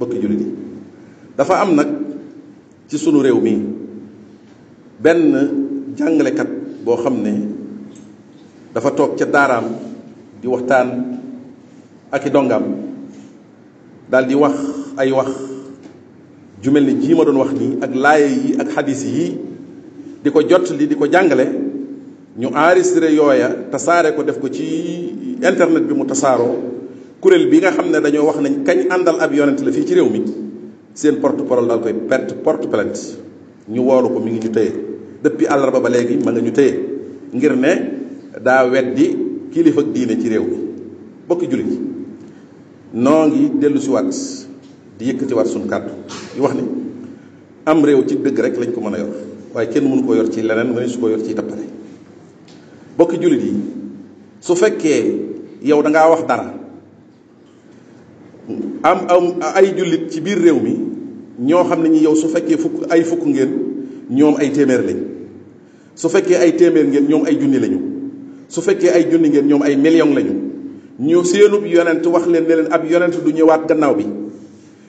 bokki jullit yi dafa am nag ci sunu réew mi benn jàngalekat boo xam ne dafa toog ca daaraam di waxtaan ak i dongaam daal di wax ay wax ju mel ni jii ma doon wax nii ak laaye yi ak xadis yi di ko jot li di ko jàngale ñu enregistré yooya tasaare ko def ko ci internet bi mu tasaaroo kuréel bi nga xam ne dañoo wax nañ kañ àndal ab yonent la fii ci réew mi seen porte parole daal koy porte plainte ñu woolu ko mi ngi ñu téye depuis àllarba ba léegi ma nga ñu téye ngir ne daa weddi kilifa ak diine ci réew mi bokki jullit noo ngi dellu si waat di yëkkati waat suñu kàddu di wax ni am réew ci dëgg rek lañ ko mën a yor waaye kenn mënu ko yor ci leneen nga ne su ko yor ci tappale bokki jullit yi su fekkee yow da ngaa wax dara am ay jullit ci biir réew mi ñoo xam ne ñi yow su fekkee fukk ngeen ñoom ay téeméer lañ su fekkee ay téeméer ngeen ñoom ay junni lañu su fekkee ay junni ngeen ñoom ay million lañu ñu seenub yonent wax leen ne leen ab yonent du ñëwaat gannaaw bi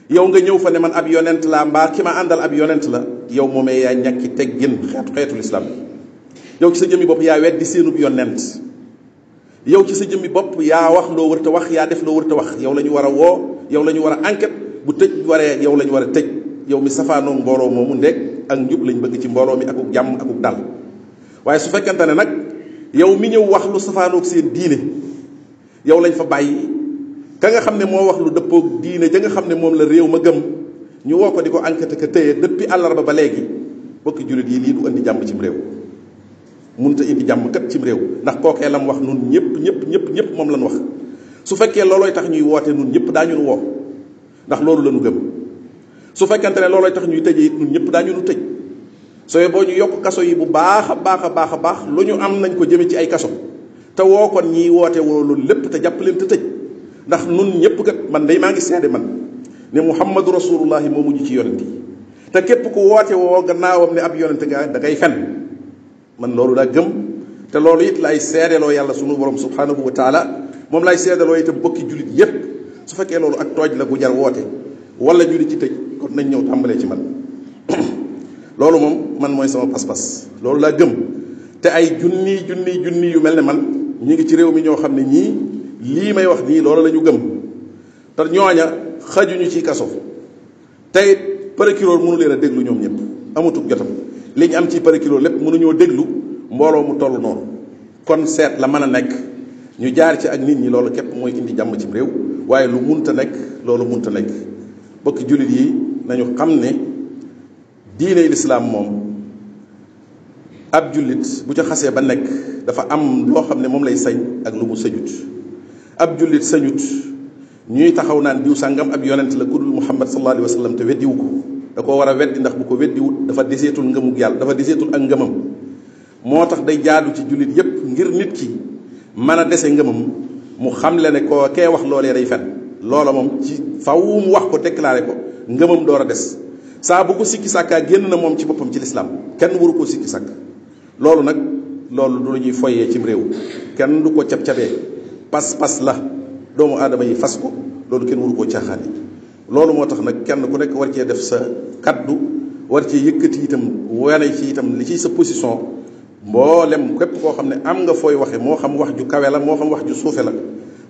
yow nga ñëw fa ne man ab yonent laa mbaa ki ma àndal ab yonent la yow moomee yaa ñàkki teggin xeetu lislaam bi yow ci sa jëmmi bopp yaa weddi seenub yonent yow ci sa jëmmi bopp yaa wax loo wërta wax yaa def loo wërta wax yow la ñu war a woo yow la ñu war a enquête bu tëj waree yow la ñu war a tëj yow mi safaanoog mbooloo moomu ndéeg ak njub lañ bëgg ci mbooloo mi akuk jàmm akuk dal waaye su fekkente ne nag yow mi ñëw wax lu safaanoog seen diine yow lañ fa bàyyi ka nga xam ne moo wax lu dëppoog diine ja nga xam ne moom la réew ma gëm ñu woo ko di ko enquête ka téye depuis àllarba ba léegi bokki jullit yi lii du indi jàmm cim réew mënut a indi jàmm kat cim réew ndax kookee lam wax nun ñëpp moom lañ wax su fekkee loolooy tax ñuy woote nun ñëpp daañu nu woo ndax loolu la ñu gëm su fekkente ne loolooy tax ñuy tëjee it nun ñëpp daañu nu tëj sooy boo ñu yokk kaso yi bu baax a baax lu ñu am nañ ko jëme ci ay kaso te woo kon ñiy woote woo loolu lépp te jàpp leen te tëj ndax nun ñëpp kat man day maa ngi seede man ne muhammadu rasulullahi moo mujj ci yonent yi te képp ku woote woo gannaawam ne ab yonent nga da ngay fen man loolu daa gëm te loolu it lay seedeloo yàlla sunu borom subhanahu wa taala moom lay seedaloo itam bokki jullit yépp su fekkee loolu ak tooj la gu jar woote wala ñu di ci tëj kon nañ ñëw tàmbalee ci man loolu moom man mooy sama pas-pas loolu laa gëm te ay junni yu mel ne man ñu ngi ci réew mi ñoo xam ne ñii lii may wax nii loolu la ñu gëm te ñooña xajuñu ci kaso tey procureur mënu leen a déglu ñoom ñëpp amatul jotam li ñu am ci procureur lépp mënuñoo déglu mbooloo mu toll noonu kon seet la mën a nekk ñu jaar ci ak nit ñi loolu képp mooy indi jàmm ci réew waaye lu munta nekk loolu munta nekk bokki jullit yi nañu xam ne diine lislaam moom ab jullit bu ca xasee ba nekk dafa am loo xam ne moom lay sañ ak lu mu sañut ab jullit sañut ñuy taxaw naan diw sàngam ab yonent la ku dul muhammad sallallahu alayhi wa sallam te weddiwu ko da koo war a weddi ndax bu ko weddiwut dafa deseetul ngëmug yàlla dafa deseetul ak ngëmam moo tax day jaadu ci jullit yépp ngir nit ki mën a dese ngëmam mu xamle ne ko kee wax loolee day fen loola moom ci faw mu wax ko déclaré ko ngëmam door a des saa bu ko sikki sàkkaa génn na moom ci boppam ci lislaam kenn waru koo sikki sàkk loolu nag loolu du la ñuy foyee cim réew kenn du ko cab-cabee pas-pas la doomu aadama yi fas ko loolu kenn waru koo caaxaane loolu moo tax nag kenn ku nekk war cee def sa kaddu war cee yëkkati itam wane ci itam li ciy sa position mboolem képp koo xam ne am nga fooy waxe moo xam wax ju kawe la moo xam wax ju suufe la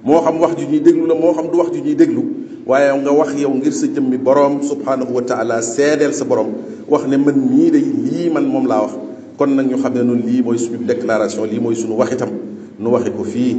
moo xam wax ju ñuy déglu la moo xam du wax ju ñuy déglu waaye nga wax yow ngir sa jëmmi boroom subhanahu wa taala seedeel sa borom wax ne man ñii day lii man moom laa wax kon nag ñu xam ne noonu lii mooy suñu déclaration lii mooy suñu wax itam nu waxe ko fii